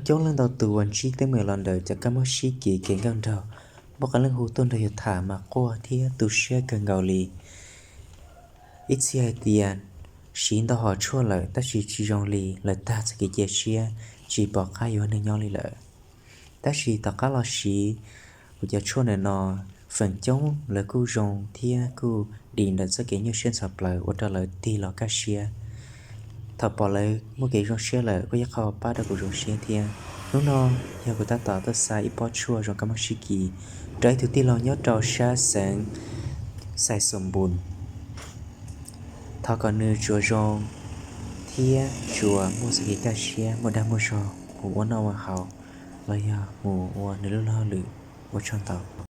Coob leej ntau tus uas ntsib teeb meem los ntawm cov kab mob sib kis kev nkauj nraug, muaj qee leej hu tuaj nrog yus tham mas quaj thiab tu siab kawg nkaus li. Ib txhia hais tias siv ntau hom tshuaj lawm tab sis tsis zoo li, lawv tag txoj kev cia siab, tsis pom qab yuav neeg nyob li lawm. Tab sis tom qab los siv kuv cov tshuaj ntawm no, feem coob lawv kuj zoo thiab kuj dim ntawm txoj kev nyuaj siab ntxhov plawv ua rau lawv tig los kaj siab. Thaum pom lawv muaj kev zoo siab lawm kuj yog qhov pab rau kuv zoo siab thiab. Hnub no yog kuv tab tom tuaj xa ib pob tshuaj zoo kab mob sib kis rau ib tug tij laug nyob rau sab xeev Xais Xoos Npus. Thov kom nws tsuas zoo thiab tsuas muaj txoj kev kaj siab, muaj dag muaj zog mus ua noj ua haus los yog mus ua nws lub luag hauj lwm. Ua tsaug ntau.